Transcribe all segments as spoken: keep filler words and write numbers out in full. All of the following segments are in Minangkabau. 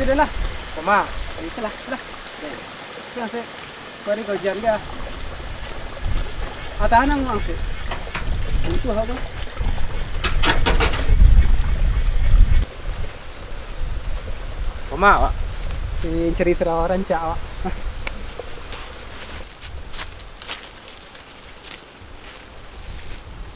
Sudahlah. Koma. Itulah, sudah. Sudah, sih. Kau hari kau ujian dia. Ah, tahan ang, ang, sih. Itu apa? Koma, Wak. Si cari sarawa rancak, Wak.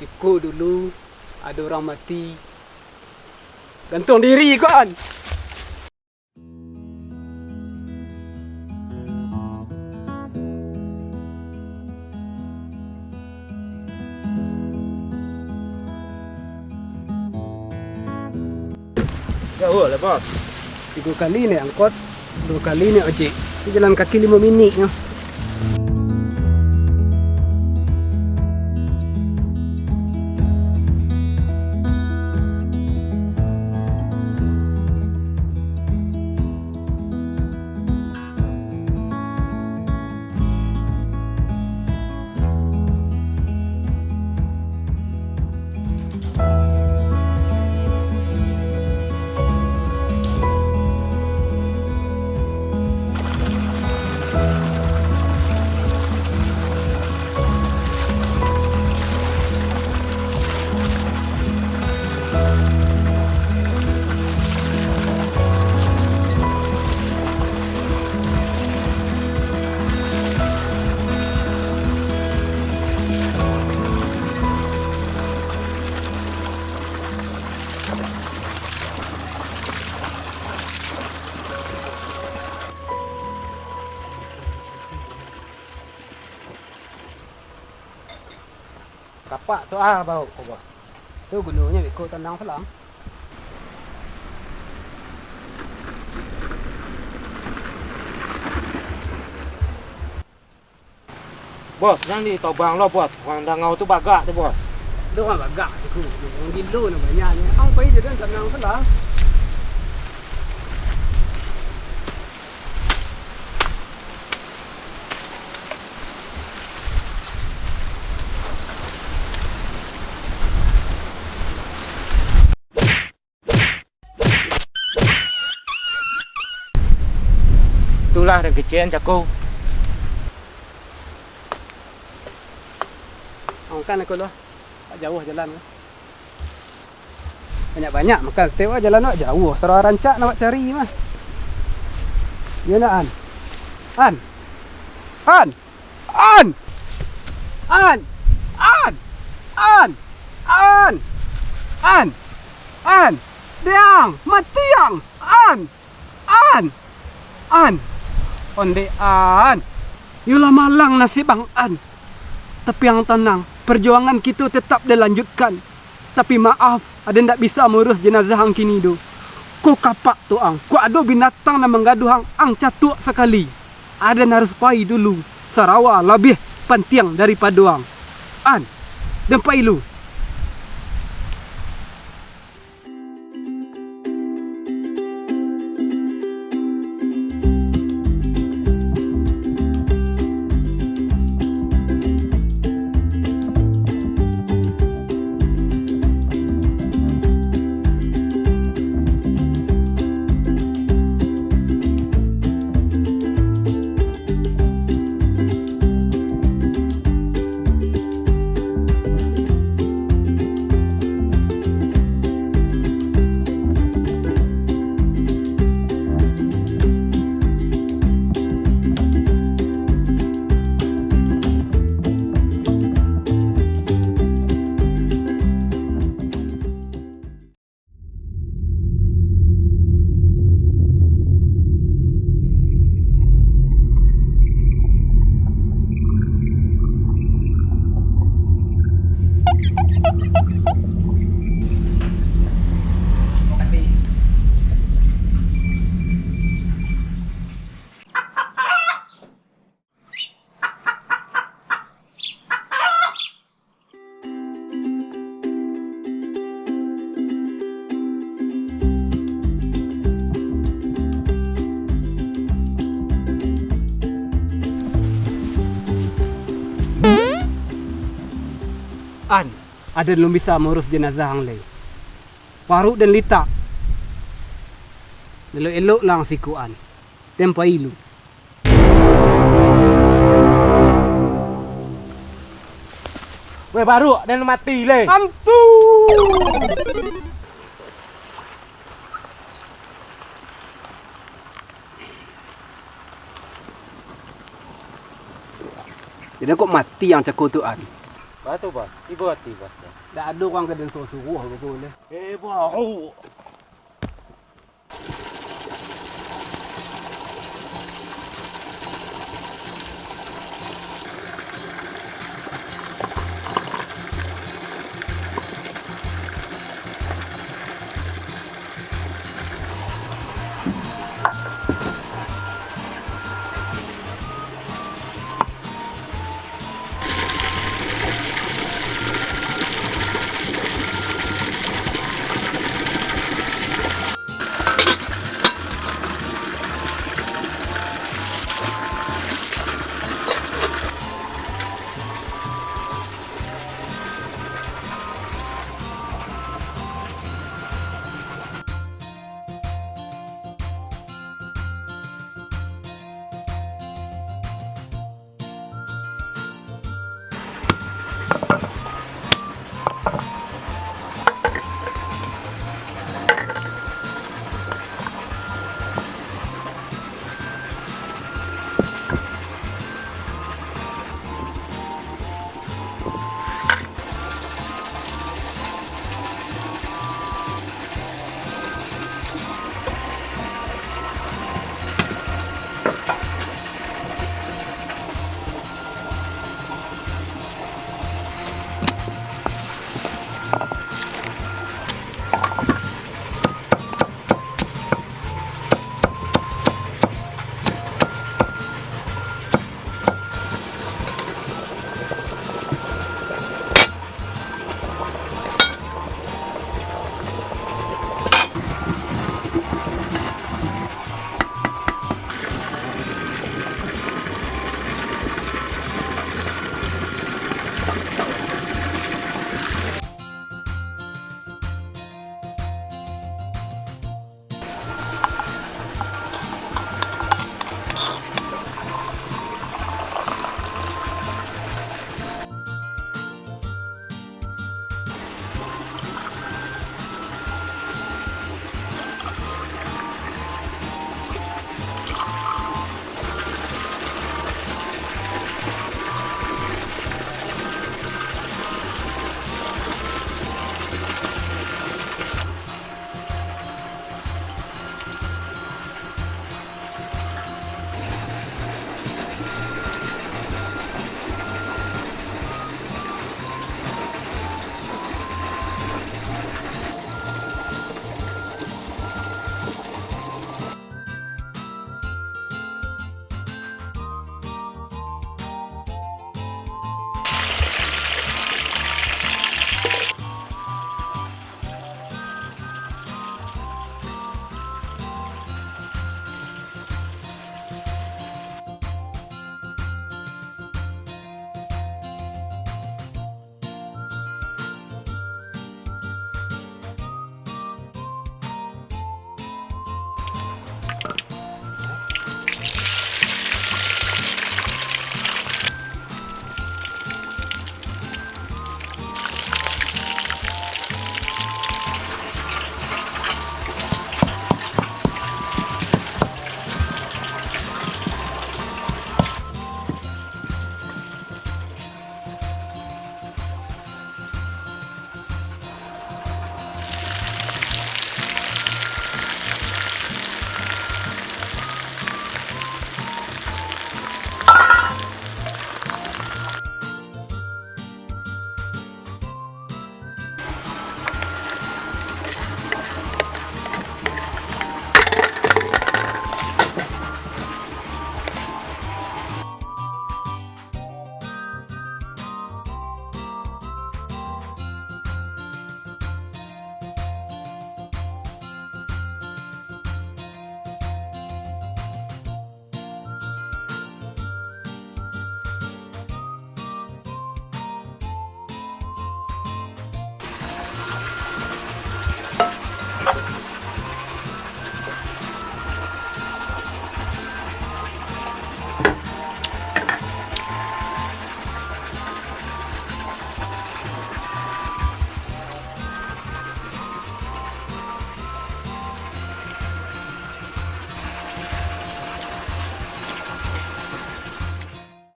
Iko dulu ado urang mati, gantuang diri, kan? Jauah lah, Bos. Tigo kali naiak angkot, duo kali naiak ojek. Itu jalan kaki limo minik nyo. Kapak tu ah, bau ko, Bos. Tu gunonyo beko tanang salang. Bos, jan ditobang lo, Bos. Urang dangau tu bagak tu, Bos. Ado urang bagak tu, urang gilo nan banyak nyo. Ang pai jo den tanang salang. Itulah den kecek cako. Angkan aku lo. Agak jauah jalan ko. Banyak-banyak makan, stek awak jalan awak jauah, sarawa rancak nak awak cari mah. Iyo ndak, An? An? An? An! An! An! An! An! An! An! Diang! Mati ang! An! An! An! Ondeh An! Yolah malang nasib ang An. Tapi ang tanang, perjuangan kito tetap dilanjutkan. Tapi maaf, aden ndak bisa mauruih jenazah ang kini doh. Ko kapak tu ang, kok ado binatang nan manggaduah ang, ang catuak sakali. Aden harus pai dulu, sarawa labiah pantiang daripado ang. An, den pai lu. An, aden alun bisa mauruih jenazah ang lai. Paruik den litak. Elok-elok lah siko an. Tempai lu. Weh, baruak, den mati leh. Antu! Jadi kok mati yang cako tu an? Batu, bah. Ibo ati, bah. Dak ado urang ka den suruah-suruah beko leh. Eh, bah.